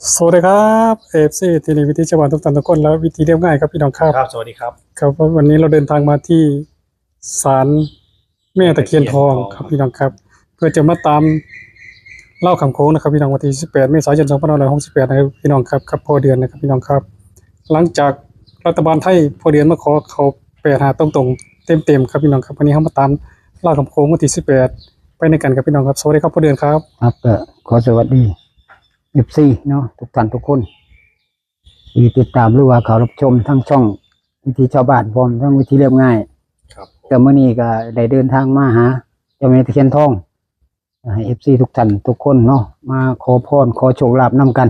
สวัสดีครับ เอฟซี ที่นี่วิถีชาวบ้านทุกท่านทุกคน และวิถีเรียบง่ายครับพี่น้องครับ ครับ สวัสดีครับ ครับ วันนี้เราเดินทางมาที่ศาลแม่ตะเคียนทองครับพี่น้องครับ เพื่อจะมาตามเล่าขำโขงนะครับพี่น้อง วันที่สิบแปด เมษายน สองพันห้าร้อยหกสิบแปด นะครับพี่น้องครับ กับพ่อเดือนนะครับพี่น้องครับ หลังจากรัฐบาลไทย พ่อเดือนมาขอเข้า แปดห้า ตรงๆ เต็มๆ ครับพี่น้องครับ วันนี้เรามาตามเล่าขำโขงวันที่สิบแปด ไปในกันครับพี่น้องครับ สวัสดีครับพ่อเดือนครับ ครับ ก็ขอสวัสดี เอฟซี เนาะ ทุกท่านทุกคน ที่ติดตามหรือว่าเข้ารับชมทางช่องวิถีชาวบ้าน พร้อมทั้งวิถีเรียบง่าย ครับผม แต่มื้อนี้ก็ได้เดินทางมาหาเจ้าแม่ตะเคียนทอง ให้ เอฟซี ทุกท่านทุกคนเนาะ มาขอพรขอโชคลาภนำกัน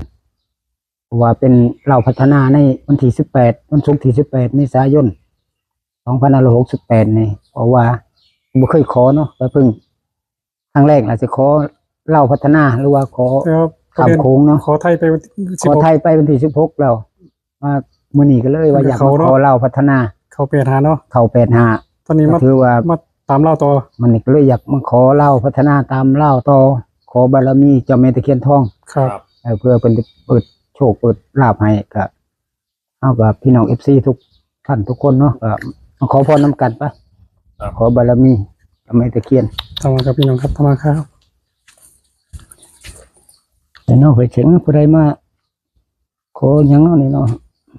เพราะว่าเป็นเล่าพัฒนาในวันที่สิบแปด วันศุกร์ที่สิบแปด เมษายน สองพันห้าร้อยหกสิบแปด นี่ เพราะว่าบ่เคยขอเนาะ ก็เพิ่ง ครั้งแรกอาจจะขอเล่าพัฒนา หรือว่าขอ แต่ว่า ข้ามโขงเนาะ ขอไทยไปวันที่ ขอไทยไปวันที่สิบหก แล้ว มามื้อนี้ก็เลยว่าอยากมาขอเล่าพัฒนา เข้า แปดห้า เนาะ เข้า แปดห้า ตอนนี้ ก็ มา ถือว่ามาตามเล่าต่อ มันนี่ก็เลยอยากมาขอเล่าพัฒนาตามเล่าต่อ ขอบารมีเจ้าแม่ตะเคียนทอง ครับ เออ เพื่อเพิ่นจะเปิดโชคเปิดลาภให้ ก็ เฮากับพี่น้อง เอฟซี ทุกท่านทุกคนเนาะ ก็มาขอพรนำกันไป ครับ ขอบารมีเจ้าแม่ตะเคียน ตามมาครับพี่น้องครับ ตามมาครับ แต่เนาะ ไปเชิงผู้ใดมาขอหยังเนาะนี่เนาะ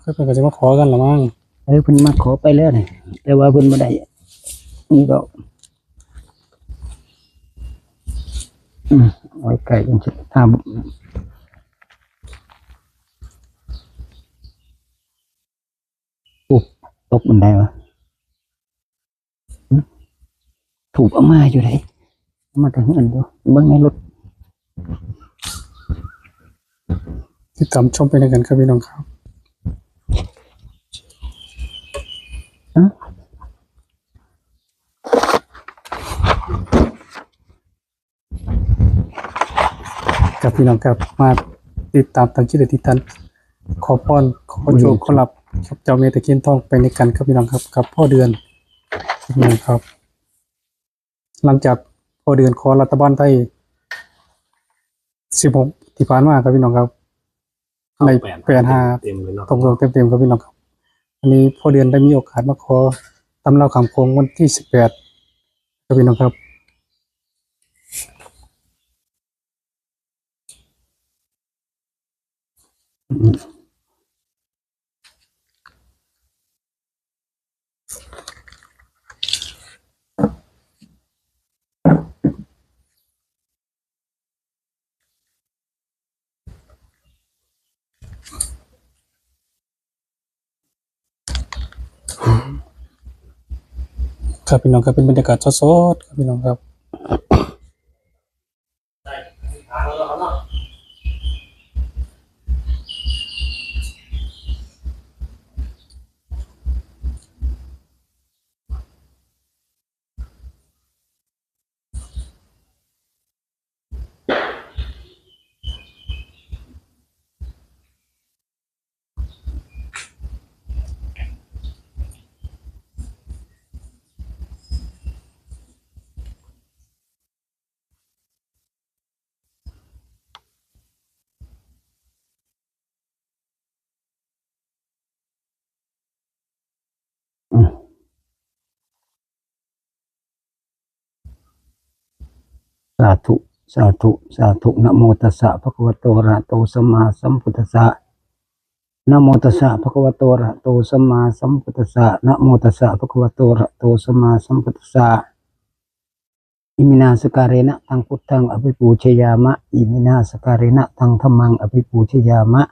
เพิ่นก็สิมาขอกันละมั้ง เออ เพิ่นมาขอไปแล้วนี่ แต่ว่าเพิ่นบ่ได้นี่ดอก อืม เอาไว้ใกล้กันสิ ถ้า ปุ๊บ ตกบันไดวะ หึ ถูกเอามาอยู่ได๋ เอามาแต่เฮือนอยู่ เบิ่งในรถ ติดตามชมไปด้วยกันครับพี่น้องครับ ฮะ ครับพี่น้องครับ มาติดตามตามชื่อติดตาม ขอพร ขอโชค ขอลาภกับเจ้าแม่ตะเคียนทองไปในกันครับพี่น้องครับ กับพ่อเดือน พี่น้องครับ หลังจากพ่อเดือนขอรัฐบาลไทย สิบหก ที่ผ่านมาครับพี่น้องครับ ได้ แปดห้า เต็มๆเลยเนาะ ตรงๆ เต็มๆ ครับพี่น้องครับ อันนี้พ่อเดือนได้มีโอกาสมาขอตามเล่าขำโขงวันที่สิบแปด ครับพี่น้องครับ ครับพี่น้องครับ เป็นบรรยากาศสดๆ ครับพี่น้องครับ สาธุ สาธุ สาธุ นะโมตัสสะ ภะคะวะโต อะระหะโต สัมมาสัมพุทธัสสะ นะโมตัสสะ ภะคะวะโต อะระหะโต สัมมาสัมพุทธัสสะ นะโมตัสสะ ภะคะวะโต อะระหะโต สัมมาสัมพุทธัสสะ อิมินา สะกาเรนะ ตัง พุทธัง อะภิปูชยามะ อิมินา สะกาเรนะ ตัง ธัมมัง อะภิปูชยามะ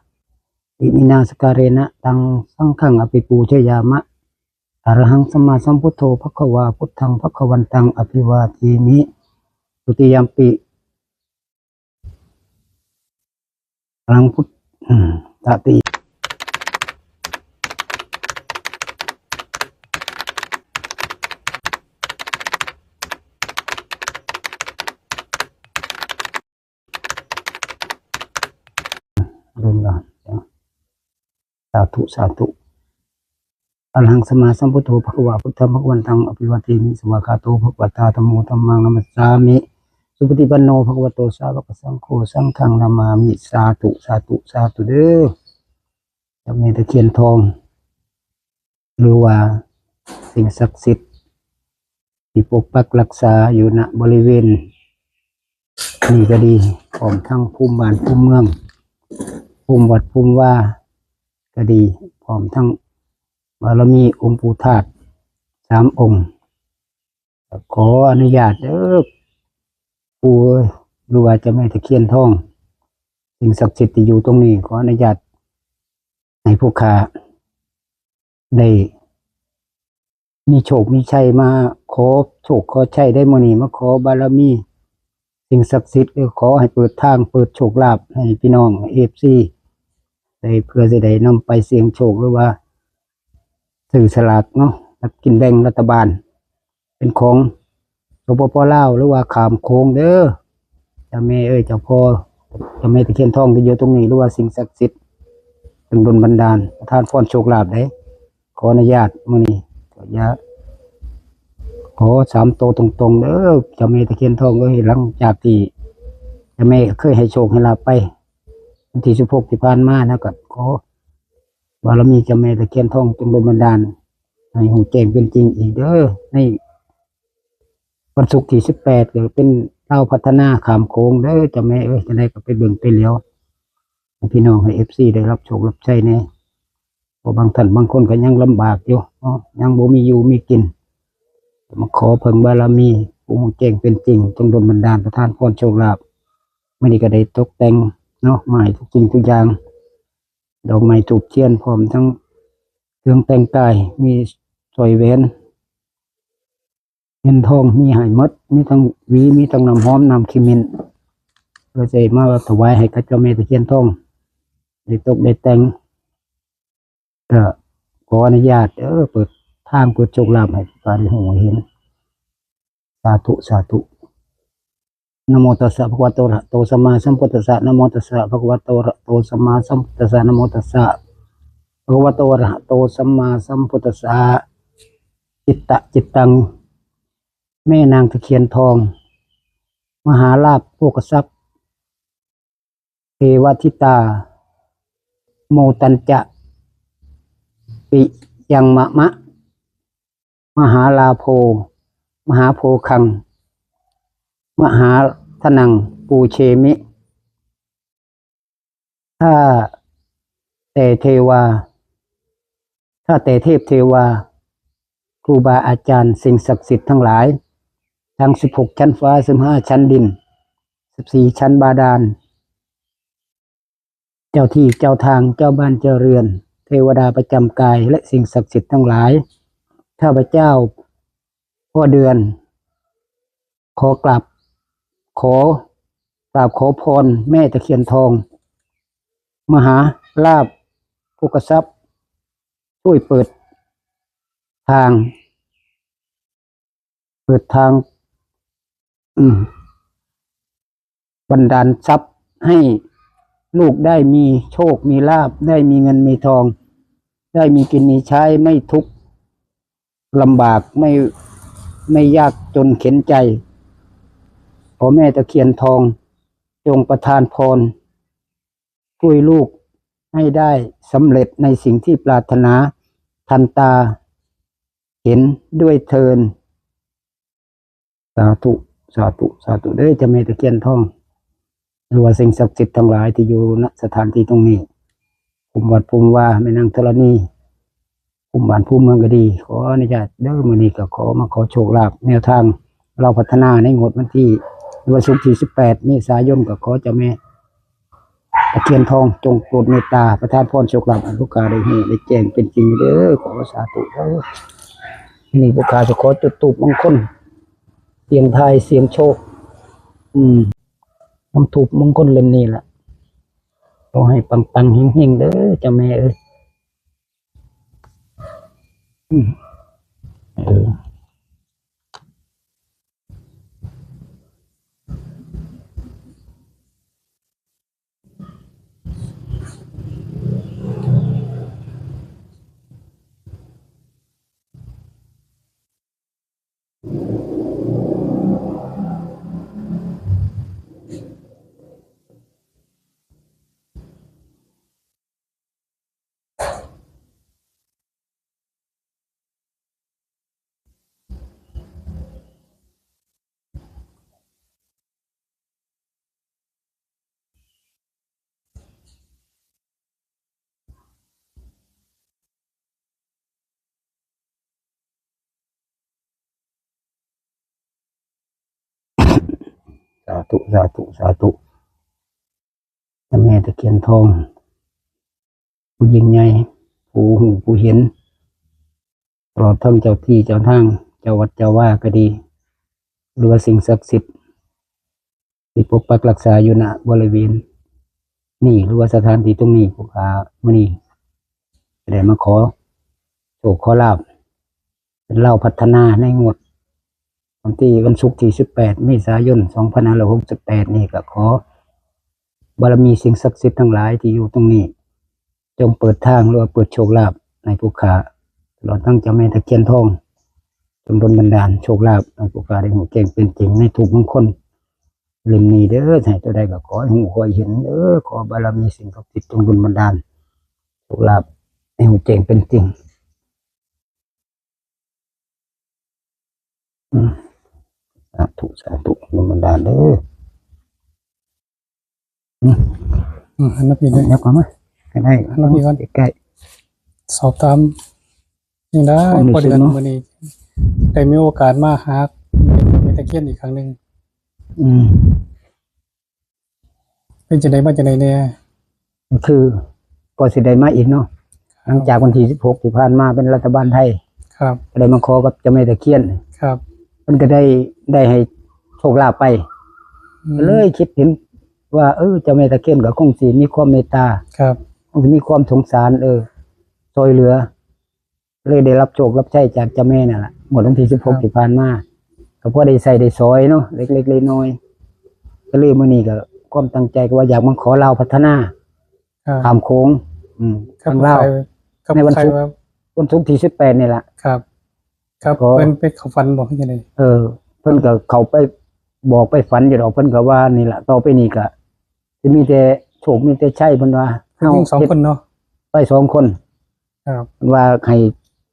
อิมินา สะกาเรนะ ตัง ສັງຄັງ อะภิปูชยามะ ອະລະຫັງ ສຳມາສຳພຸດໂທ ພະຄະວາ ພຸດທັງ ພະຄະວັນຕັງ ອະພິວາເທມິ ທຸຕິຍຳປິ ອະລະຫັງ ພຸດ ອືມ ຕະຕິ ເລີ່ມແລ້ວ ສາທຸ ສາທຸ ອະລະຫັງ ສຳມາສຳພຸດໂທ ພະຄະວາ ພຸດທັງ ພະຄະວັນຕັງ ອະພິວາເທມິ ສະວາກາໂຕ ພະຄະວະຕາ ທຳໂມ ທຳມັງ ນະມັດສາມິ ສຸປະຕິປັນໂນ ພະຄະວະໂຕ ສາວະກະສັງໂຄ ສັງຄັງນະມາມິ ສາທຸ ສາທຸ ສາທຸເດີ້ ເຈົ້າແມ່ຕະຄຽນທອງ ຫຼືວ່າສິ່ງສັກສິດທີ່ປົກປັກຮັກສາຢູ່ ນະ ບໍລິເວນນີ້ກໍດີ ພ້ອມທັງພູມບ້ານພູມເມືອງ ພູມວັດພູມວາກໍດີ ພ້ອມທັງບາລະມີອົງປູທາດສາມອົງ ກໍຂໍອະນຸຍາດເດີ້ ປູ່ເອີຍ ຫຼືວ່າເຈົ້າແມ່ຕະຄຽນທອງ ສິ່ງສັກສິດທີ່ຢູ່ຕົງນີ້ ຂໍອະນຸຍາດໃຫ້ພວກຂ້າໄດ້ມີໂຊກມີໄຊ ມາຂໍໂຊກຂໍໄຊໃນມື້ນີ້ ມາຂໍບາລະມີສິ່ງສັກສິດ ແລະ ຂໍໃຫ້ເປີດທາງ ເປີດໂຊກລາບໃຫ້ພີ່ນ້ອງເອັຟຊີ ໄດ້ ເພື່ອຊິໄດ້ນຳໄປສ່ຽງໂຊກ ຫຼືວ່າຊື້ສະຫຼາກເນາະ ສະຫຼາກກິນແບ່ງລັດຖະບານ ເປັນຂອງ ສປປ ລາວ ຫຼືວ່າຂ້າມໂຂງເດີ້ ເຈົ້າແມ່ເອີຍ ເຈົ້າພໍ່ ເຈົ້າແມ່ຕະຄຽນທອງທີ່ຢູ່ຕົງນີ້ ຫຼືວ່າສິ່ງສັກສິດ ເຊິ່ງດົນບັນດານ ປະທານພອນໂຊກລາບເດ້ ຂໍອະນຸຍາດມື້ນີ້ ຂໍສາມໂຕຕົງໆເດີ້ ເຈົ້າແມ່ຕະຄຽນທອງເອີຍ ຫຼັງຈາກທີ່ເຈົ້າແມ່ເຄີຍໃຫ້ໂຊກໃຫ້ລາບໄປ ວັນທີສິບຫົກທີ່ຜ່ານມາ ແລ້ວກໍຂໍບາລະມີເຈົ້າແມ່ຕະຄຽນທອງຈົ່ງດົນບັນດານໃຫ້ຮູ້ແຈ້ງເປັນຈິງອີກເດີ້ ໃນວັນສຸກທີສິບແປດ ກໍເປັນລາວພັດທະນາຂ້າມໂຂງເດີ້ ເຈົ້າແມ່ເອີຍ ຈັ່ງໃດກໍໄປເບິ່ງໄປຫຼຽວ ໃຫ້ພີ່ນ້ອງ ໃຫ້ເອັຟຊີໄດ້ຮັບໂຊກຮັບໄຊແດ່ ເພາະບາງທ່ານບາງຄົນກໍຍັງລຳບາກຢູ່ເນາະ ຍັງບໍ່ມີຢູ່ມີກິນ ມາຂໍເພິ່ງບາລະມີຜູ້ຮູ້ແຈ້ງເປັນຈິງ ຈົ່ງດົນບັນດານປະທານພອນໂຊກລາບ ມື້ນີ້ກໍໄດ້ຕົກແຕ່ງເນາະ ມາໃຫ້ທຸກສິ່ງທຸກຢ່າງ ດອກໄມ້ທູບທຽນ ພ້ອມທັງເຄື່ອງແຕ່ງກາຍ ມີສ້ອຍແຫວນ ເງິນທອງ ມີໃຫ້ໝົດ ມີທັງຫວີ ມີທັງນ້ຳຫອມ ນ້ຳຂີ້ໝິ້ນ ເພື່ອຈະມາຖວາຍໃຫ້ກັບເຈົ້າແມ່ຕະຄຽນທອງ ໄດ້ຕົກໄດ້ແຕ່ງ ກໍຂໍອະນຸຍາດເດີ້ ເປີດທາງ ເປີດໂຊກລາບໃຫ້ຂ້າໄດ້ຮູ້ໄດ້ເຫັນ ສາທຸ ສາທຸ ນະໂມຕັດສະ ພະຄະວະໂຕ ອະລະຫະໂຕ ສຳມາສຳພຸດທັດສະ ນະໂມຕັດສະ ພະຄະວະໂຕ ອະລະຫະໂຕ ສຳມາສຳພຸດທັດສະ ນະໂມຕັດສະ ພະຄະວະໂຕ ອະລະຫະໂຕ ສຳມາສຳພຸດທັດສະ ຈິດຕະຈິດຕັງ ແມ່ນາງຕະຄຽນທອງ ມະຫາລາບໂພຄະຊັບ ເທວະທິດາ ໂມຕັນຈະ ປິຍັງມະມະ ມະຫາລາໂພ ມະຫາໂພຄັງ ມະຫາທະນັງ ປູເຊມິ ຂ້າແຕ່ເທວາ ຂ້າແຕ່ເທບເທວາ ຄູບາອາຈານ ສິ່ງສັກສິດທັງຫຼາຍ ທັງສິບຫົກຊັ້ນຟ້າ ສິບຫ້າຊັ້ນດິນ ສິບສີ່ຊັ້ນບາດານ ເຈົ້າທີ່ເຈົ້າທາງ ເຈົ້າບ້ານເຈົ້າເຮືອນ ເທວະດາປະຈຳກາຍ ແລະ ສິ່ງສັກສິດທັງຫຼາຍ ຂ້າພະເຈົ້າ ພໍ່ເດືອນ ຂໍກາບ ຂໍກາບຂອບພອນແມ່ຕະຄຽນທອງ ມະຫາລາບໂພຄະຊັບ ຊ່ວຍເປີດທາງ ເປີດທາງ ອືມ ບັນດານຊັບໃຫ້ລູກໄດ້ມີໂຊກມີລາບ ໄດ້ມີເງິນມີທອງ ໄດ້ມີກິນມີໃຊ້ ໄມ່ທຸກລຳບາກ ໄມ່ ໄມ່ຍາກຈົນເຂັນໃຈ. ຂໍແມ່ຕະຄຽນທອງຈົ່ງປະທານພອນ ຊ່ວຍລູກໃຫ້ໄດ້ສຳເລັດໃນສິ່ງທີ່ປາດຖະໜາທັນຕາເຫັນດ້ວຍເທີ້ນ. ສາທຸ ສາທຸ ສາທຸເດີ້ ເຈົ້າແມ່ຕະຄຽນທອງ ຫຼືວ່າສິ່ງສັກສິດທັງຫຼາຍທີ່ຢູ່ ນະ ສະຖານທີ່ຕົງນີ້ ພູມວັດພູມວາ ແມ່ນາງທໍລະນີ ພູມບ້ານພູມເມືອງກໍດີ ຂໍອະນຸຍາດເດີ້ ມື້ນີ້ກໍຂໍມາຂໍໂຊກລາບແນວທາງລາວພັດທະນາ ໃນງວດວັນທີ ວັນສຸກທີສິບແປດ ເມສາຍົນ ກໍຂໍເຈົ້າແມ່ ຕະຄຽນທອງ ຈົ່ງໂປດເມດຕາປະທານພອນໂຊກລາບໃຫ້ພວກຂ້າໄດ້ຮູ້ໄດ້ແຈ້ງເປັນຈິງເດີ້ ຂໍສາທຸເດີ້. ນີ້ພວກຂ້າຈະຂໍຈຸດທູບມງຄົນ ສ່ຽງທາຍສ່ຽງໂຊກ ອືມ ນຳທູບມງຄົນເຫຼັ້ມນີ້ລະ ຂໍໃຫ້ປັງໆເຮັງໆເດີ້ ເຈົ້າແມ່ເອີຍ. ອືມ ເອີ. ທຸ ສາທຸ ສາທຸ ເຈົ້າແມ່ຕະຄຽນທອງ ຜູ້ຍິ່ງໃຫຍ່ ຜູ້ຮູ້ຜູ້ເຫັນ ຕະຫຼອດທັງເຈົ້າທີ່ເຈົ້າທາງ ເຈົ້າວັດເຈົ້າວາກໍດີ ຫຼືວ່າສິ່ງສັກສິດ ທີ່ປົກປັກຮັກສາຢູ່ ນະ ບໍລິເວນນີ້ ຫຼືວ່າສະຖານທີ່ຕົງນີ້ ຜູ້ຂ້າມື້ນີ້ໄດ້ມາຂໍໂຊກຂໍລາບ ເປັນລາວພັດທະນາໃນງວດວັນທີ ວັນສຸກທີສິບແປດ ເມສາຍົນ ສອງພັນຫ້າຮ້ອຍຫົກສິບແປດ ນີ້ ກໍຂໍບາລະມີສິ່ງສັກສິດທັງຫຼາຍທີ່ຢູ່ຕົງນີ້ ຈົ່ງເປີດທາງ ຫຼືວ່າເປີດໂຊກລາບໃຫ້ຜູ້ຂ້າ ຕະຫຼອດທັງເຈົ້າແມ່ຕະຄຽນທອງ ຈົ່ງດົນບັນດານໂຊກລາບໃຫ້ຜູ້ຂ້າໄດ້ຮູ້ແຈ້ງເປັນຈິງໃນທຸກມຸງຄົນ ເຫຼັ້ມນີ້ເດີ ໃຫ້ຕົວໃດກໍຂໍໃຫ້ຮູ້ຂໍໃຫ້ເຫັນເດີ ຂໍບາລະມີສິ່ງສັກສິດຈົ່ງດົນບັນດານໂຊກລາບໃຫ້ຮູ້ແຈ້ງເປັນຈິງ. ອືມ ສາທຸ ສາທຸ ດົນບັນດານເດີ. ອືມ ອືມ ອັນນັ້ນພີ່ເດ້ ຍັບເຂົ້າມາກໍໄດ້ ອັນນັ້ນພີ່ກ່ອນ ໃກ້ໆ ສອບຖາມ ນີ້ນະ ພໍດີ ມື້ນີ້ໄດ້ມີໂອກາດມາຫາແມ່ຕະຄຽນອີກຄັ້ງໜຶ່ງ. ອືມ ເປັນຈັ່ງໃດ ມາຈັ່ງໃດແດ່? ຄື ກໍຊິໄດ້ມາອີກເນາະ ຫຼັງຈາກວັນທີສິບຫົກທີ່ຜ່ານມາເປັນລັດຖະບານໄທ ຄັບ ກໍໄດ້ມາຂໍກັບເຈົ້າແມ່ຕະຄຽນ ຄັບ ເພິ່ນກໍໄດ້ ໄດ້ໃຫ້ໂຊກລາບໄປ ອືມ ກໍເລີຍຄິດເຫັນວ່າ ເອີ ເຈົ້າແມ່ຕະຄຽນກໍຄົງຊິມີຄວາມເມດຕາ ຄັບ ຄົງຊິມີຄວາມສົງສານ ເອີ ຊ່ອຍເຫຼືອ ເລີຍໄດ້ຮັບໂຊກຮັບໄຊຈາກເຈົ້າແມ່ນັ້ນລະ ງວດວັນທີສິບຫົກ ທີ່ຜ່ານມາ ກໍພໍໄດ້ໃຊ້ໄດ້ສອຍເນາະ ເລັກໆນ້ອຍໆ ກໍເລີຍມື້ນີ້ກໍຄວາມຕັ້ງໃຈກໍວ່າຢາກມາຂໍລາວພັດທະນາ ຄັບ ຂ້າມໂຂງ ອືມ ທາງລາວ ໃນວັນສຸກ ວັນສຸກທີສິບແປດນີ້ລະ ຄັບ ຄັບ ເພິ່ນໄປເຂົ້າຝັນບໍ ຄືຈັ່ງໃດ? ເອີ ເພິ່ນກໍເຂົ້າໄປບອກໄປຝັນຢູ່ດອກ ເພິ່ນກໍວ່ານີ້ລະ ຕໍ່ໄປນີ້ກໍ ຊິມີແຕ່ໂຊກມີແຕ່ໄຊ ເພິ່ນວ່າ ຜູ້ຍິງສອງຄົນເນາະ ໄປສອງຄົນ ຄັບ ເພິ່ນວ່າໃຫ້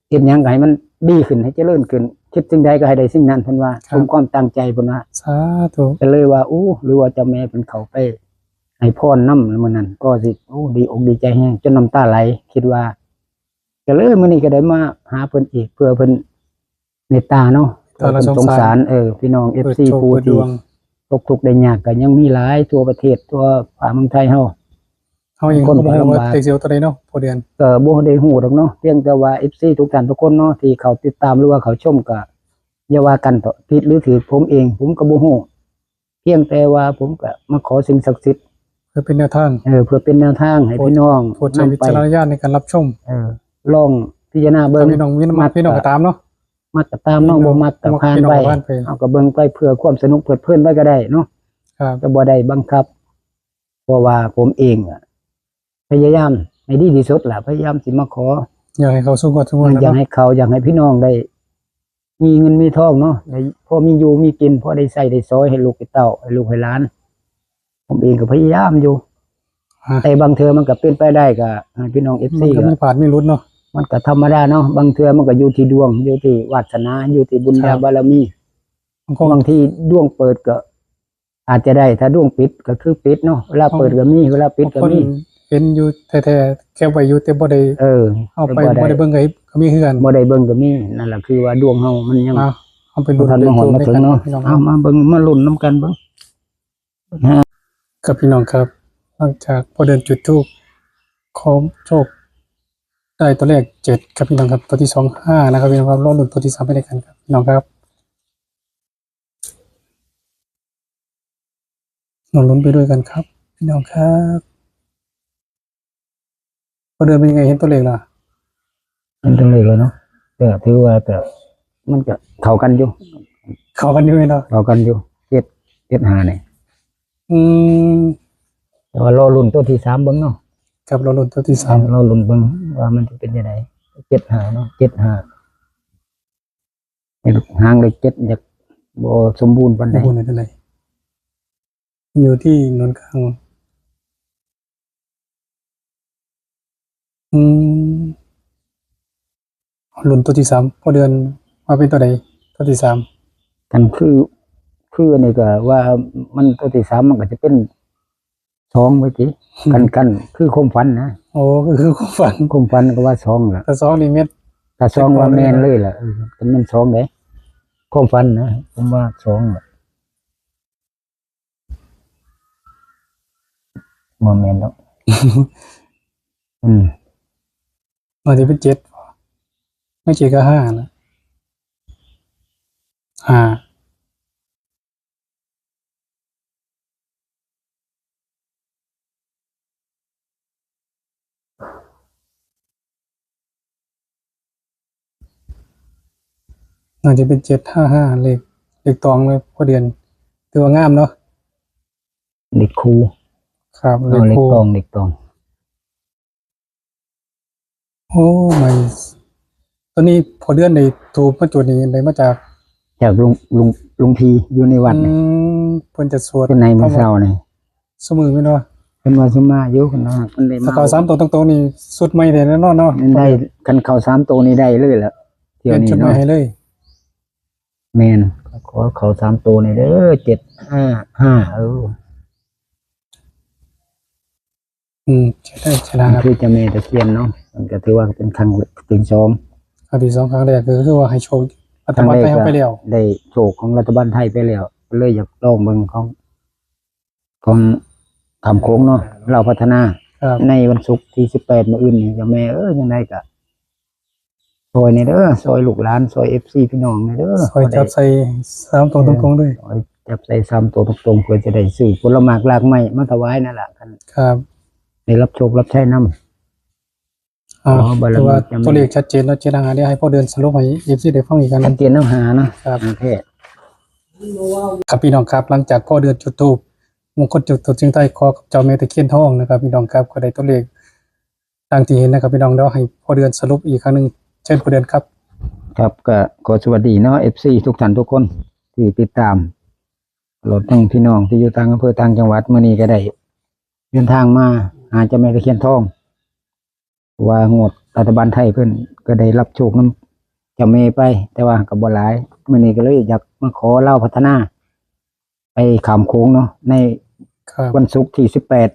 ເຮັດຫຍັງກໍໃຫ້ມັນດີຂຶ້ນ ໃຫ້ຈະເລີນຂຶ້ນ ຄິດສິ່ງໃດກໍໃຫ້ໄດ້ສິ່ງນັ້ນ ເພິ່ນວ່າ ຄັບ ສົມຄວາມຕັ້ງໃຈ ເພິ່ນວ່າ ສາທຸ ກໍເລີຍວ່າ ໂອ້ ຫຼືວ່າເຈົ້າແມ່ເພິ່ນເຂົ້າໄປໃຫ້ພອນນຳມື້ນັ້ນ ກໍຊິ ໂອ້ ດີອົກດີໃຈແຮງ ຈົນນ້ຳຕາໄຫຼ ຄິດວ່າ ກໍເລີຍມື້ນີ້ກໍໄດ້ມາຫາເພິ່ນອີກ ເພື່ອເພິ່ນເມດຕາເນາະ ເມດຕາ ເພື່ອເພິ່ນສົງສານ ສົງສານ ເອີ ພີ່ນ້ອງເອັຟຊີ ຜູ້ທີ່ຕົກທຸກໄດ້ຍາກ ກໍຍັງມີຫຼາຍທົ່ວປະເທດ ທົ່ວຟ້າເມືອງໄທເຮົາ ເຮົາຍັງບໍ່ຮູ້ວ່າຈັກຊິເອົາເທົ່າໃດເນາະ ພໍ່ເດືອນ ກໍບໍ່ໄດ້ຮູ້ດອກເນາະ ພຽງແຕ່ວ່າເອັຟຊີທຸກທ່ານທຸກຄົນເນາະ ທີ່ເຂົ້າຕິດຕາມ ຫຼືວ່າເຂົ້າຊົມ ກໍຢ່າວ່າກັນເຖາະ ຜິດຫຼືຖືກ ຜົມເອງ ຜົມກໍບໍ່ຮູ້ ພຽງແຕ່ວ່າຜົມກໍມາຂໍສິ່ງສັກສິດ ເພື່ອເປັນແນວທາງ ເອີ ເພື່ອເປັນແນວທາງໃຫ້ພີ່ນ້ອງ ໂປດໃຊ້ວິຈາລະນະຍານໃນການຮັບຊົມ ເອີ ລອງພິຈາລະນາເບິ່ງ ພີ່ນ້ອງ ມັກ ພີ່ນ້ອງກໍຕາມເນາະ ມັກກໍຕາມເນາະ ບໍ່ມັກກໍຜ່ານໄປ ເຮົາກໍເບິ່ງໄປເພື່ອຄວາມສະໜຸກເພີດເພີນໄປກໍໄດ້ເນາະ ກໍບໍ່ໄດ້ບັງຄັບ ເພາະວ່າຜົມເອງ ພະຍາຍາມໃຫ້ດີທີ່ສຸດລະ ພະຍາຍາມຊິມາຂໍ ຢາກໃຫ້ເຂົ້າສູ່ງວດສູ່ງວດ ຢາກໃຫ້ເຂົ້າ ຢາກໃຫ້ພີ່ນ້ອງໄດ້ມີເງິນມີທອງເນາະ ໄດ້ພໍມີຢູ່ມີກິນ ພໍໄດ້ໃຊ້ໄດ້ສອຍໃຫ້ລູກໃຫ້ເຕົ້າ ໃຫ້ລູກໃຫ້ຫຼານ ຜົມເອງກໍພະຍາຍາມຢູ່ ແຕ່ບາງເທື່ອມັນກໍເປັນໄປໄດ້ ກໍໃຫ້ພີ່ນ້ອງເອັຟຊີ ມັນກໍມີພາດມີຫຼຸດເນາະ ມັນກໍທຳມະດາເນາະ ບາງເທື່ອມັນກໍຢູ່ທີ່ດວງ ຢູ່ທີ່ວາດສະໜາ ຢູ່ທີ່ບຸນຍາບາລະມີ ບາງທີດວງເປີດກໍ ອາດຈະໄດ້ ຖ້າດວງປິດກໍຄືປິດເນາະ ເວລາເປີດກໍມີ ເວລາປິດກໍມີ ບາງຄົນເຫັນຢູ່ແທ້ໆ ແຄບໄວ້ຢູ່ ແຕ່ບໍ່ໄດ້ ເອີ ເອົາໄປ ບໍ່ໄດ້ເບິ່ງກໍ ກໍມີຄືກັນ ບໍ່ໄດ້ເບິ່ງກໍມີ ນັ້ນລະຄືວ່າດວງເຮົາມັນຍັງ ເຮົາໄປລຸ້ນ ບໍ່ທັນມາຮອດມາເຖິງເນາະ ພີ່ນ້ອງ ເອົາມາເບິ່ງ ມາລຸ້ນນຳກັນເບິ່ງ ຄັບ ພີ່ນ້ອງຄັບ ຫຼັງຈາກພໍ່ເດືອນຈຸດທູບ ຂໍໂຊກໄດ້ຕົວເລກເຈັດ ຄັບ ພີ່ນ້ອງຄັບ ຕົວທີສອງ ຫ້າ ນະຄັບ ພີ່ນ້ອງຄັບ ລໍລຸ້ນຕົວທີສາມໄປນຳກັນຄັບ ພີ່ນ້ອງຄັບ. รอลุ้นไปด้วยกันครับ พี่น้องครับ พอเดินเป็นยังไง เห็นตัวเลขเหรอ เห็นตัวเลขแล้วเนาะ ก็ถือว่าก็ มันก็เข้ากันอยู่ เข้ากันอยู่เนาะ เข้ากันอยู่ เจ็ด เจ็ดห้า นี่ อืม แต่ว่ารอลุ้นตัวที่สามเบิ่งเนาะ ครับ รอลุ้นตัวที่สาม รอลุ้นเบิ่งว่ามันจะเป็นจั่งใด เจ็ดห้า เนาะ เจ็ดห้า หางเลขเจ็ดอยากบ่สมบูรณ์ปานใด บ่สมบูรณ์ปานใด อยู่ที่หนุนกลาง อืม ลุ้นตัวที่สาม พอเดือนว่าเป็นตัวใด ตัวที่สาม กันคือ คืออันนี้ก็ว่ามันตัวที่สามมันก็จะเป็น สองไว้ติ อืม กัน กัน คือความฝันนะ โอ้ ก็คือความฝัน ความฝันก็ว่าสองล่ะ ถ้าสองนี่เม็ด ถ้าสองว่าแม่นเลยล่ะ เออ คันแม่นสองเด้ ความฝันนะ ผมว่าสองล่ะ ບໍ່ແມ່ນດອກ. ອືມ ໜ້າຈະເປັນເຈັດ ໜ້າຈະເຈັດກັບຫ້ານະ ຫ້າ ໜ້າຈະເປັນເຈັດຫ້າຫ້າ ເລກ ເລກຕອງເລີຍ ພໍເດືອນ ຖືວ່າງາມເນາະ ເລກຄູ່ ຄັບ ເນາະ ເລກຄູ່ ເລກຕອງ ເລກຕອງ. ໂອ້ ໃໝ່ ໂຕນີ້ພໍ່ເດືອນໄດ້ທູບມາຈຸດນີ້ ໄດ້ມາຈາກ ຈາກລຸງ ລຸງ ລຸງພີຢູ່ໃນວັດ ອືມ ເພິ່ນຈະສວດ ເພິ່ນໃຫ້ມື້ເຊົ້ານີ້ ຊຸມື້ແມ່ນບໍ່? ເພິ່ນວ່າຊິມາຢູ່ ເພິ່ນວ່າເພິ່ນໄດ້ມາ ຖ້າເຂົ້າສາມໂຕຕົງໆນີ້ ຊຸດໃໝ່ແທ້ແນ່ນອນເນາະ ໄດ້ ຄັນເຂົ້າສາມໂຕນີ້ໄດ້ເລີຍລະ ທ່ຽວນີ້ເນາະ ໃຫ້ເລີຍ ແມ່ນ ຂໍເຂົ້າສາມໂຕນີ້ເດີ ເຈັດຫ້າຫ້າ ເອີ ອືມ ເສຍດາຍ ເສຍດາຍ ຄືເຈົ້າແມ່ຕະຄຽນເນາະ ມັນກໍຖືວ່າເປັນຄັ້ງທີສອງ ຄັ້ງທີສອງ ຄັ້ງແລກກໍຄືວ່າໃຫ້ໂຊກລັດຖະບານໄທເຮົາໄປແລ້ວ ໄດ້ໂຊກຂອງລັດຖະບານໄທໄປແລ້ວ ກໍເລີຍຢາກລອງເບິ່ງຂອງ ຂອງຂ້າມໂຂງເນາະ ລາວພັດທະນາ ໃນວັນສຸກທີສິບແປດ ມື້ອື່ນນີ້ ເຈົ້າແມ່ເອີຍ ຈັ່ງໃດກໍ ຊ່ອຍແດ່ເດີ ຊ່ອຍລູກຫຼານ ຊ່ອຍເອັຟຊີພີ່ນ້ອງແດ່ເດີ ຊ່ອຍຈັບໃສ່ສາມໂຕຕົງໆເດີ ເອີ ຊ່ອຍຈັບໃສ່ສາມໂຕຕົງໆ ເພື່ອຈະໄດ້ຊື້ຜົນລະໝາກລາກໄມ້ມາຖວາຍນັ້ນລະ ຄັນ ຄັບ ໄດ້ຮັບໂຊກຮັບໄຊນຳ ເອົາ ແຕ່ວ່າຕົວເລກຊັດເຈນເນາະ ເຈັດຫ້າຫ້າ ດຽວໃຫ້ພໍ່ເດືອນສະຫຼຸບໃຫ້ເອັຟຊີໄດ້ຟັງອີກຄັ້ງ ຊັດເຈນນຳຫ້າເນາະ ຄັບ ໂອເຄ ຄັບ ພີ່ນ້ອງຄັບ ຫຼັງຈາກພໍ່ເດືອນຈຸດທູບ ມຸງຄຸນຈຸດທູບ ສິ່ງໄທຂໍກັບເຈົ້າແມ່ຕະຄຽນທອງນະຄັບ ພີ່ນ້ອງຄັບ ກໍໄດ້ຕົວເລກ ດັ່ງທີ່ເຫັນນະຄັບພີ່ນ້ອງເນາະ ໃຫ້ພໍ່ເດືອນສະຫຼຸບອີກຄັ້ງໜຶ່ງ ເຊີນພໍ່ເດືອນຄັບ ຄັບ ກໍຂໍສະຫວັດດີເນາະ ເອັຟຊີທຸກທ່ານທຸກຄົນທີ່ຕິດຕາມ ຕະຫຼອດທັງພີ່ນ້ອງທີ່ຢູ່ຕ່າງອຳເພີຕ່າງຈັງຫວັດ ມື້ນີ້ກໍໄດ້ເດີນທາງມາຫາເຈົ້າແມ່ຕະຄຽນທອງ ເພາະວ່າງວດລັດຖະບານໄທເພິ່ນກໍໄດ້ຮັບໂຊກນຳເຈົ້າແມ່ໄປ ແຕ່ວ່າກໍບໍ່ຫຼາຍ ມື້ນີ້ກໍເລີຍຢາກມາຂໍລາວພັດທະນາ ໄປຂ້າມໂຂງເນາະ ໃນ ຄັບ ວັນສຸກທີສິບແປດ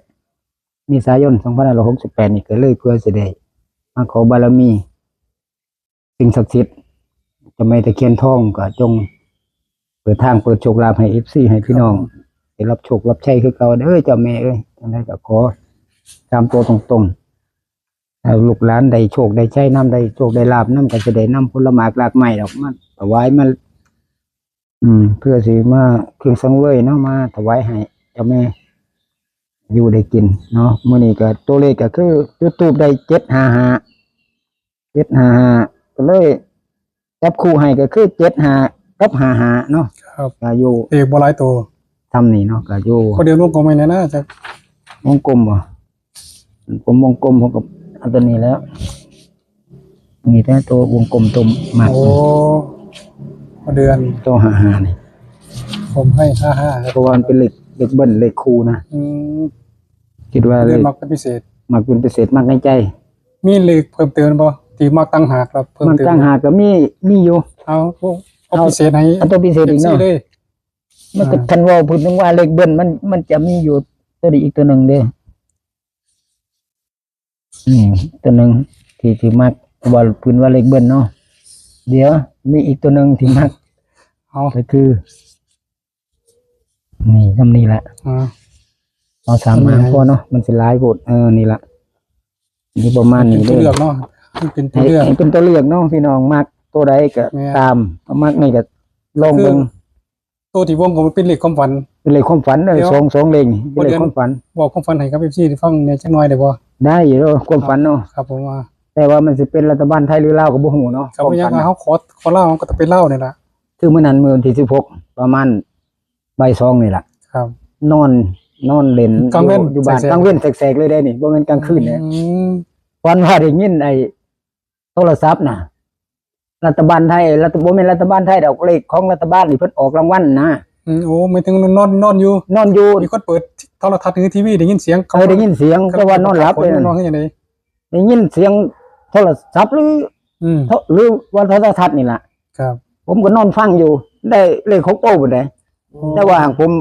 ເມສາຍົນ ສອງພັນຫ້າຮ້ອຍຫົກສິບແປດນີ້ ກໍເລີຍເພື່ອຊິໄດ້ມາຂໍບາລະມີສິ່ງສັກສິດ ເຈົ້າແມ່ຕະຄຽນທອງ ກໍຈົ່ງເປີດທາງເປີດໂຊກລາບໃຫ້ເອັຟຊີ ໃຫ້ພີ່ນ້ອງ ໄດ້ຮັບໂຊກຮັບໄຊຄືເກົ່າເດີ ເຈົ້າແມ່ເອີຍ ຈັ່ງໃດກໍຂໍສາມໂຕຕົງໆ ໃຫ້ລູກຫຼານໄດ້ໂຊກໄດ້ໄຊນຳ ໄດ້ໂຊກໄດ້ລາບນຳ ກໍຈະໄດ້ນຳຜົນລະໝາກລາກໄມ້ດອກ ມາຖວາຍ ມາ ອືມ ເພື່ອຊິມາເຄື່ອງສັງເຫວີຍເນາະ ມາຖວາຍໃຫ້ເຈົ້າແມ່ຢູ່ໄດ້ກິນເນາະ ມື້ນີ້ກໍຕົວເລກກໍຄືຈຸດທູບໄດ້ເຈັດຫ້າຫ້າ ເຈັດຫ້າຫ້າ ກໍເລີຍຈັບຄູ່ໃຫ້ກໍຄືເຈັດຫ້າກັບຫ້າຫ້າເນາະ ຄັບ ກໍຢູ່ ເລກບໍ່ຫຼາຍໂຕ ຊ່ຳນີ້ເນາະ ກໍຢູ່ ພໍເດືອນວົງກົມໃຫ້ແດ່ນະ ຈັກວົງກົມບໍ່? ຜົມວົງກົມ ຜົມກໍເອົາຕົວນີ້ແຫຼະ ມີແຕ່ຕົວວົງກົມຕົວມັກ ໂອ້ ເດືອນ ຕົວຫ້າຫ້ານີ້ ຜົມໃຫ້ຫ້າຫ້າ ເພາະວ່າມັນເປັນເລກ ເລກເບິ້ນ ເລກຄູ່ນະ ອືມ ຄິດວ່າເລກມັກເປັນພິເສດ ມັກເປັນພິເສດ ມັກໃນໃຈ ມີເລກເພີ່ມເຕີມບໍ່ ທີ່ມັກຕ່າງຫາກລະເພີ່ມເຕີມ ມັກຕ່າງຫາກກໍມີ ມີຢູ່ ເອົາ ເອົາພິເສດໃຫ້ ເອົາຕົວພິເສດອີກເນາະ ເອັຟຊີເລີຍ ມັນກໍ ອ່າ ຄັນເວົ້າເພິ່ນວ່າເລກເບິ້ນ ມັນ ມັນຈະມີຢູ່ຕົວນີ້ອີກຕົວໜຶ່ງເດ້ ອືມ ຕົວໜຶ່ງທີ່ ທີ່ມັກ ວ່າເພິ່ນວ່າເລກເບິ້ນເນາະ ດຽວມີອີກຕົວໜຶ່ງທີ່ມັກ ເອົາ ກໍຄື ນີ້ ຊ່ຳນີ້ແຫຼະ ອ່າ ເອົາສາມຫາງພໍເນາະ ມັນຊິຫຼາຍໂພດ ເອີ ນີ້ລະ ຢູ່ປະມານນີ້ເດີ ເປັນຕົວເລືອກເນາະ ໃຫ້ເປັນຕົວເລືອກ ໃຫ້ເປັນຕົວເລືອກເນາະ ພີ່ນ້ອງມັກຕົວໃດກໍ ແມ່ນ ຕາມ ມັກນີ້ກໍລອງເບິ່ງ ຄື ໂຕທີ່ວົງກໍເປັນເລກຄວາມຝັນ ເປັນເລກຄວາມຝັນເດີ ດຽວ ສອງ ສອງເລກນີ້ເປັນເລກຄວາມຝັນ ບອກຄວາມຝັນໃຫ້ກັບເອັຟຊີໄດ້ຟັງແດ່ຈັກໜ່ອຍໄດ້ບໍ່? ໄດ້ຢູ່ເດີ ຄວາມຝັນເນາະ ຄັບ ເພາະວ່າ ແຕ່ວ່າມັນຊິເປັນລັດຖະບານໄທ ຫຼື ລາວກໍບໍ່ຮູ້ເນາະ ຄັບ ຄວາມຝັນ ບໍ່ຫຍັງ ເຮົາຂໍ ຂໍລາວ ເຮົາກໍຕ້ອງເປັນລາວນີ້ລະ ຄືມື້ນັ້ນ ມື້ວັນທີສິບຫົກ ປະມານບ່າຍສອງນີ້ລະ ຄັບ ນອນ ນອນຫຼິ້ນ ກາງເວັນ ຢູ່ ຢູ່ບ້ານ ແສກໆ ກາງເວັນແສກໆເລີຍເດ້ນີ້ ບໍ່ແມ່ນກາງຄືນເດ້ ອືມ ຝັນວ່າໄດ້ຍິນໄອ້ ໂທລະສັບນະ ລັດຖະບານໄທ ລັດຖະ ບໍ່ແມ່ນລັດຖະບານໄທດອກ ເລກຂອງລັດຖະບານນີ້ ເພິ່ນອອກລາງວັນນະ ອືມ ໂອ້ ໝາຍເຖິງນອນ ນອນຢູ່ ນອນຢູ່ ມີຄົນເປີດໂທລະທັດ ຫຼື ທີວີ ໄດ້ຍິນສຽງ ເອີ ໄດ້ຍິນສຽງ ແຕ່ວ່ານອນຫຼັບເລີຍ ນອນຄືຫຍັງໃດ ໄດ້ຍິນສຽງໂທລະສັບ ຫຼື ອືມ ໂທ ຫຼືວ່າໂທລະທັດນີ້ລະ ຄັບ ຜົມກໍນອນຟັງຢູ່ ໄດ້ເລກຫົກໂຕພຸ້ນໃດ ໂອ້ ແຕ່ວ່າຫາກຜົມ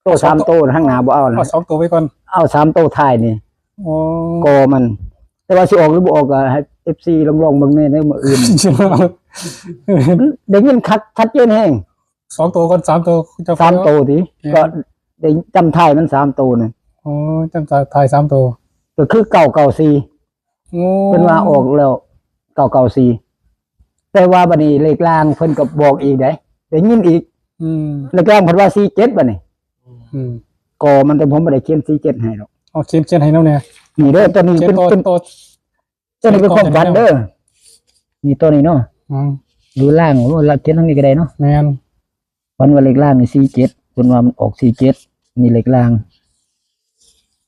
ໂຕສາມໂຕທາງໜ້າບໍ່ເອົານະ ເອົາສອງໂຕໄວ້ກ່ອນ ເອົາສາມໂຕທ້າຍນີ້ ອໍ ກໍມັນ ແຕ່ວ່າຊິອອກຫຼືບໍ່ອອກກໍໃຫ້ເອັຟຊີລອງ ລອງເບິ່ງແດ່ເດີມື້ອື່ນ ໄດ້ຍິນຄັກ ຊັດເຈນແຮງ ສອງໂຕກ່ອນ ສາມໂຕ ສາມໂຕຕິ ແມ່ນ ກໍໄດ້ຈຳທ້າຍມັນສາມໂຕນັ້ນ ອໍ ຈຳຕາ ທ້າຍສາມໂຕ ກໍຄືເກົ້າເກົ້າສີ່. ໂອ້ ເພິ່ນວ່າອອກແລ້ວເກົ້າເກົ້າສີ່ ແຕ່ວ່າບັດນີ້ເລກລ່າງເພິ່ນກໍບອກອີກເດ້ ໄດ້ຍິນອີກ. ອືມ ເລກລ່າງເພິ່ນວ່າສີ່ເຈັດ ບັດນີ້. ອືມ ກໍມັນ ແຕ່ຜົມບໍ່ໄດ້ຂຽນສີ່ເຈັດໃຫ້ດອກ. ເອົາ ຂຽນ ຂຽນໃຫ້ນຳແດ່. ນີ້ເດີ ຕົວນີ້ເປັນ ເປັນ ຕົວນີ້ເປັນຄວາມຝັນເດີ. ນີ້ຕົວນີ້ເນາະ. ອືມ ຫຼືລ່າງ ລະຂຽນທາງນີ້ກໍໄດ້ເນາະ. ແມ່ນ. ຝັນວ່າເລກລ່າງນີ້ສີ່ເຈັດ ເພິ່ນວ່າມັນອອກສີ່ເຈັດ ນີ້ເລກລ່າງ.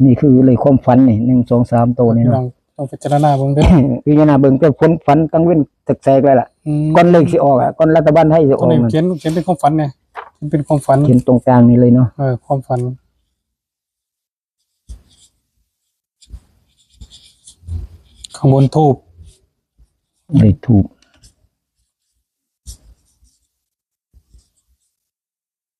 ນີ້ຄືເລກຄວາມຝັນນີ້ ໜຶ່ງ ສອງ ສາມ ໂຕນີ້ເນາະ. ພີ່ນ້ອງຕ້ອງພິຈາລະນາເບິ່ງເດີ ພິຈາລະນາເບິ່ງ. ແຕ່ຜົນຝັນກາງເວັນແສກໆ ເລີຍລະ. ອືມ ກ່ອນເລກຊິອອກອະ ກ່ອນລັດຖະບານໄທຊິອອກ. ຕອນນີ້ຂຽນ ຂຽນເປັນຄວາມຝັນແດ່ ຂຽນເປັນຄວາມຝັນ ຂຽນຕົງກາງນີ້ເລີຍເນາະ. ເອີ ຄວາມຝັນ. ຂ້າງບົນທູບ ເລກທູບ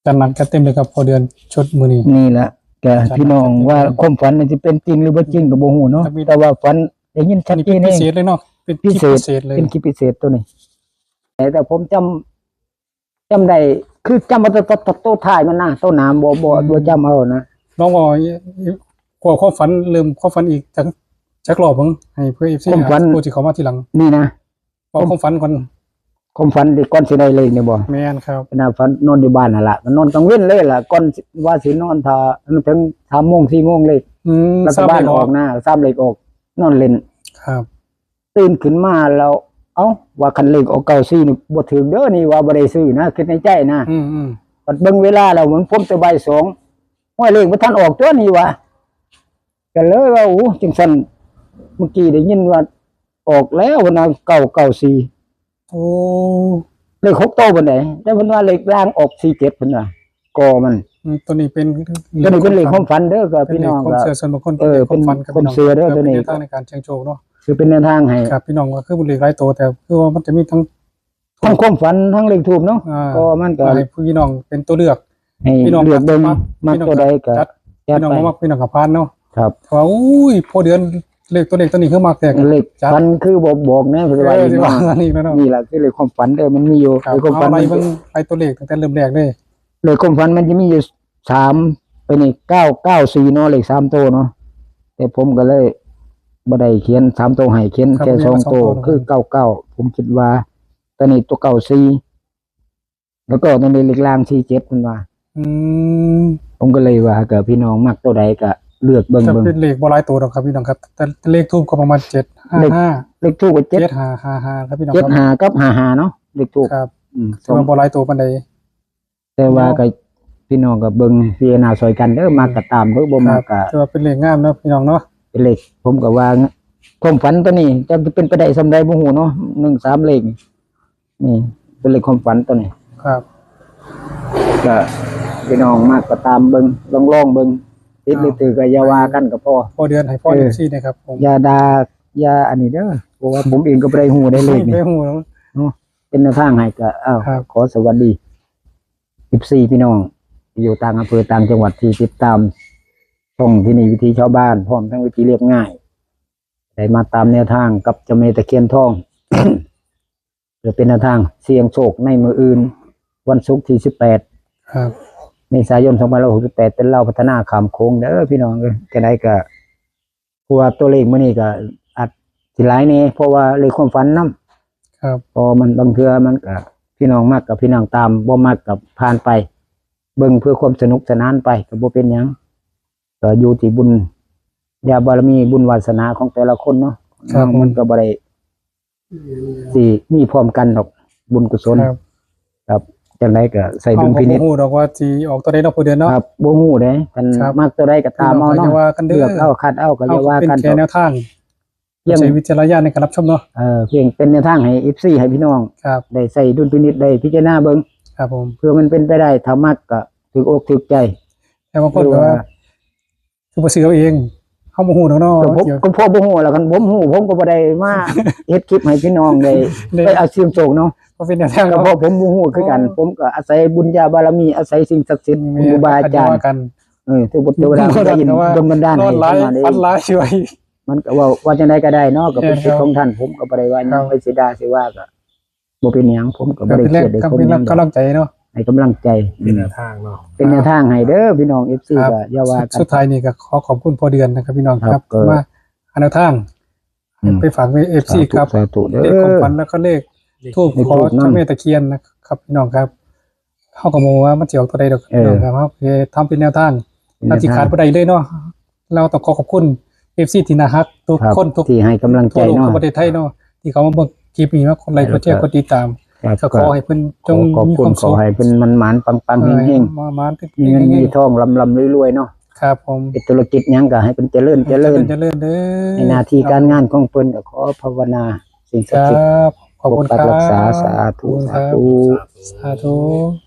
ຈັດໜັກຈັດເຕັມເລີຍຄັບ ພໍເດືອນຊຸດມື້ນີ້. ນີ້ລະ ກະພີ່ນ້ອງວ່າຄວາມຝັນນີ້ຊິເປັນຈິງຫຼືບໍ່ຈິງກໍບໍ່ຮູ້ເນາະ ແຕ່ວ່າຝັນໄດ້ຍິນຊັດເຈນ. ເປັນພິເສດເລີຍເນາະ ເປັນຄລິບພິເສດເລີຍ ເປັນຄລິບພິເສດໂຕນີ້. ແຕ່ ແຕ່ຜົມຈຳ ຈຳໄດ້ ຄືຈຳເອົາແຕ່ໂຕ ໂຕ ໂຕທ້າຍມັນນະ ໂຕໜ້າບໍ່ ບໍ່ ອືມ ບໍ່ຈຳເອົານະ. ລອງເວົ້າ ເວົ້າຄວາມຝັນ ເລີ່ມຄວາມຝັນອີກຈັກ ຈັກລອບເບິ່ງ ໃຫ້ເພື່ອເອັຟຊີ ຄວາມຝັນ ຜູ້ທີ່ເຂົ້າມາທີຫຼັງ. ນີ້ນະ ເວົ້າຄວາມຝັນກ່ອນ. ຄວາມຝັນທີ່ກ່ອນຊິໄດ້ເລກນີ້ບໍ່? ແມ່ນຄັບ. ເປັນນະ ຝັນນອນຢູ່ບ້ານຫັ້ນລະ ນອນກາງເວັນເລີຍລະ ກ່ອນວ່າຊິນອນ ຖ້າເຖິງສາມໂມງ ສີ່ໂມງເລກ ອືມ ລັດຖະບານອອກນະ ສາມເລກອອກ ນອນຫຼິ້ນ. ຄັບ. ຕື່ນຂຶ້ນມາແລ້ວ ເອົ້າ ວ່າຄັນເລກອອກເກົ້າສີ່ນີ້ບໍ່ຖືກເດີ ນີ້ວ່າບໍ່ໄດ້ຊື້ນະ ຄິດໃນໃຈນະ. ອືມໆ ບັດເບິ່ງເວລາແລ້ວ ມັນພົມແຕ່ບ່າຍສອງ ຫ້ວຍ ເລກບໍ່ທັນອອກຕົວະນີ້ວ່າ. ກໍເລີຍວ່າ ໂອ້ ຈັ່ງຊັ້ນ ເມື່ອກີ້ໄດ້ຍິນວ່າອອກແລ້ວ ເພິ່ນວ່າເກົ້າເກົ້າສີ່. ໂອ້ ເລກຫົກໂຕເພິ່ນໃດ ແຕ່ເພິ່ນວ່າເລກລ່າງອອກສີ່ເຈັດ ເພິ່ນວ່າ ກໍມັນ. ອືມ ຕົວນີ້ເປັນ ຕົວນີ້ເປັນເລກຄວາມຝັນເດີ ກໍພີ່ນ້ອງ ເປັນເລກຄວາມເຊື່ອສ່ວນບຸກຄົນ. ເອີ ເປັນຄວາມເຊື່ອເດີຕົວນີ້ ເປັນແນວທາງໃນການສ່ຽງໂຊກເນາະ ຄືເປັນແນວທາງໃຫ້. ຄັບ ພີ່ນ້ອງ ກໍຄືເລກຫຼາຍໂຕ ແຕ່ຄືວ່າມັນຈະມີທັງ ທັງຄວາມຝັນ ທັງເລກທູບເນາະ. ອ່າ ກໍມັນກໍໃຫ້ພີ່ນ້ອງເປັນຕົວເລືອກ ໃຫ້ພີ່ນ້ອງເລືອກເບິ່ງ ມັກ ມັກຕົວໃດກໍຈັດ ຈັດໄປ ພີ່ນ້ອງບໍ່ມັກ ພີ່ນ້ອງກໍຜ່ານເນາະ. ຄັບ ແຕ່ວ່າ ໂອ້ຍ ພໍເດືອນ ເລກ ຕົວເລກຕົວນີ້ຄືມັກແທ້ ເລກຝັນຄືບໍ່ບອກແນ່ ເພິ່ນວ່າ. ເອີ ວ່າອີກເນາະ ນີ້ລະຄືເລກຄວາມຝັນເດີ ມັນມີຢູ່. ເລກຄວາມຝັນ ໄລ່ເບິ່ງ ໄລ່ຕົວເລກຕັ້ງແຕ່ເລີ່ມແລກເລີຍ. ເລກຄວາມຝັນມັນຈະມີຢູ່ສາມ ໄປນີ້ ເກົ້າເກົ້າສີ່ເນາະ ເລກສາມໂຕເນາະ ແຕ່ຜົມກໍເລີຍບໍ່ໄດ້ຂຽນສາມໂຕໃຫ້ ຂຽນແຄ່ສອງໂຕ ຄືເກົ້າເກົ້າ ຜົມຄິດວ່າ. ຕອນນີ້ຕົວເກົ້າສີ່ ແລ້ວກໍຕົວນີ້ເລກລ່າງສີ່ເຈັດ ເພິ່ນວ່າ. ອືມ ຜົມກໍເລີຍວ່າ ກໍພີ່ນ້ອງມັກຕົວໃດກໍເລືອກເບິ່ງ ກໍເບິ່ງ ເປັນເລກບໍ່ຫຼາຍໂຕດອກຄັບ ພີ່ນ້ອງຄັບ ແຕ່ເລກທູບກໍປະມານເຈັດຫ້າຫ້າ ເລກ ເລກທູບກໍເຈັດ ເຈັດຫ້າຫ້າຫ້າ ຄັບ ພີ່ນ້ອງ ເຈັດຫ້າກັບຫ້າຫ້າເນາະ ເລກທູບ. ຄັບ ອືມ ຖືວ່າບໍ່ຫຼາຍໂຕປານໃດ ແຕ່ວ່າກໍພີ່ນ້ອງກໍເບິ່ງພິຈາລະນາຊ່ອຍກັນເດີ ມັກກໍຕາມເດີ ບໍ່ມັກກໍ ຖືວ່າເປັນເລກງາມເນາະ ພີ່ນ້ອງເນາະ ເປັນເລກ. ຜົມກໍວ່າຄວາມຝັນຕົວນີ້ຈະເປັນໄປໄດ້ສ່ຳໃດບໍ່ຮູ້ເນາະ ໜຶ່ງສາມເລກ ນີ້ເປັນເລກຄວາມຝັນຕົວນີ້. ຄັບ ກໍພີ່ນ້ອງມັກກໍຕາມເບິ່ງ ລອງໆເບິ່ງ ຜິດຫຼືຖືກກໍຢ່າວ່າກັນກໍພໍ ພໍເດືອນໃຫ້ພໍເອັຟຊີນະຄັບ. ຢ່າດ່າ ຢ່າອັນນີ້ເດີ ເພາະວ່າຜົມເອງກໍບໍ່ໄດ້ຮູ້ໄດ້ເລກນີ້ ໄດ້ຮູ້ເນາະ ເປັນແນວທາງໃຫ້. ກໍ ອ້າວ ຂໍສະຫວັດດີເອັຟຊີພີ່ນ້ອງຢູ່ຕ່າງອຳເພີຕ່າງຈັງຫວັດທີ່ຕິດຕາມຊ່ອງທີ່ນີ້ ວິຖີຊາວບ້ານ ພ້ອມທັງວິຖີລຽບງ່າຍ ໄດ້ມາຕາມແນວທາງກັບເຈົ້າແມ່ຕະຄຽນທອງ ເພື່ອເປັນແນວທາງສ່ຽງໂຊກໃນມື້ອື່ນ ວັນສຸກທີສິບແປດ ຄັບ ເມສາຍົນ ສອງພັນຫ້າຮ້ອຍຫົກສິບແປດ ເປັນລາວພັດທະນາຂ້າມໂຂງເດີພີ່ນ້ອງເອີຍ. ຈັ່ງໃດກໍ ເພາະວ່າຕົວເລກມື້ນີ້ກໍອາດຊິຫຼາຍແດ່ ເພາະວ່າເລກຄວາມຝັນນຳ. ຄັບ ເພາະມັນ ບາງເທື່ອມັນກໍ ພີ່ນ້ອງມັກກໍພີ່ນ້ອງຕາມ ບໍ່ມັກກໍຜ່ານໄປ ເບິ່ງເພື່ອຄວາມສະໜຸກສະໜານໄປ ກໍບໍ່ເປັນຫຍັງ ກໍຢູ່ທີ່ບຸນຍາບາລະມີ ບຸນວາສະໜາຂອງແຕ່ລະຄົນເນາະ. ມັນກໍບໍ່ໄດ້ ຊິມີພ້ອມກັນດອກ ບຸນກຸສົນ. ຄັບ ຈັ່ງໃດກໍໃຊ້ດຸນພິນິດ ບໍ່ຮູ້ດອກວ່າຊິອອກຕົວໃດເນາະ ພໍ່ເດືອນເນາະ. ຄັບ ບໍ່ຮູ້ເດ້ ຄັນມັກຕົວໃດກໍຕາມເອົາເນາະ ພີ່ນ້ອງກໍຢ່າວ່າກັນເດີ ເລືອກເອົາ ຄັດເອົາ ກໍຢ່າວ່າກັນ ເປັນແຄ່ແນວທາງ ໃຊ້ວິຈາລະຍານໃນການຮັບຊົມເນາະ. ເອີ ພຽງເປັນແນວທາງໃຫ້ເອັຟຊີ ໃຫ້ພີ່ນ້ອງ ຄັບ ໄດ້ໃຊ້ດຸນພິນິດ ໄດ້ພິຈາລະນາເບິ່ງ. ຄັບຜົມ ເພື່ອມັນເປັນໄປໄດ້ ຖ້າມັກກໍຖືກອົກຖືກໃຈ ແຕ່ບາງຄົນກໍວ່າ ຄືບໍ່ຊື້ເອົາເອງ ເຮົາບໍ່ຮູ້ດອກເນາະ. ກໍພໍບໍ່ຮູ້ລະ ຄັນຜົມຮູ້ ຜົມກໍບໍ່ໄດ້ມາເຮັດຄລິບໃຫ້ພີ່ນ້ອງໄດ້ ໄດ້ ໄປເອົາສ່ຽງໂຊກເນາະ ກໍເປັນແນວທາງ ກໍເພາະ ເນາະ ຜົມບໍ່ຮູ້ຄືກັນ. ອໍ ຜົມກໍອາໄສບຸນຍາບາລະມີ ອາໄສສິ່ງສັກສິດ ແມ່ນ ຄູບາອາຈານ ເອີ ເທວະເທວະດາ ໄດ້ຍິນດົນບັນດານໃຫ້ເພິ່ນມາເດ້. ມັນກໍເວົ້າ ວ່າຈັ່ງໃດກໍໄດ້ເນາະ ກໍເປັນສິດຂອງທ່ານ ແມ່ນ ຜົມກໍບໍ່ໄດ້ວ່າຫຍັງ ໄປຊິດ່າຊິວ່າກໍ ບໍ່ເປັນຫຍັງ ຜົມກໍບໍ່ໄດ້ຄຽດໄດ້ຄົມຫຍັງດອກ ກຳລັງໃຈເນາະ. ให้กำลังใจ เป็นแนวทางเนาะ เป็นแนวทางให้เด้อพี่น้อง เอฟซี ครับ ก็อย่าว่ากัน สุดท้ายนี่ก็ขอขอบคุณพ่อเดือนนะครับพี่น้องครับ ครับ ก็ มาหาแนวทาง อืม ไปฝากไว้ เอฟซี สาธุ ครับ สาธุเด้อ เลขความฝันแล้วก็เลขธูป เลขธูป ขอเจ้าแม่ตะเคียนนะครับพี่น้องครับ เฮาก็บ่ว่ามันสิออกตัวใดดอก เออ พี่น้องครับ เฮาแค่ทำเป็นแนวทาง เป็นแนวทาง แล้วสิขาดบ่ได้เลยเนาะ เราต้องขอขอบคุณ เอฟซี ที่น่าฮักทุก ครับ คน ทุก ที่ให้กำลังใจ ทั่วโลก เนาะ ทั่วประเทศไทยเนาะ ที่เขามาเบิ่งคลิปนี้ มากดไลค์ แล้วก็ กดแชร์ กดติดตาม ครับ ก็ขอให้เพิ่นจง ขอขอบคุณ มีความสุข ขอให้เพิ่นหมานๆ ปังๆ เฮงๆ เออ หมานๆ มีเงิน เฮงๆ มีทอง ร่ำๆ รวยๆ เนาะ ครับผม เฮ็ดธุรกิจหยังก็ให้เพิ่นเจริญ เจริญ เจริญเด้อ ในหน้าที่ ครับ การงานของเพิ่นก็ขอภาวนา สิ่งศักดิ์สิทธิ์ ครับ ขอบคุณ ปกปักรักษา ครับ สาธุ ขอบคุณครับ สาธุ สาธุ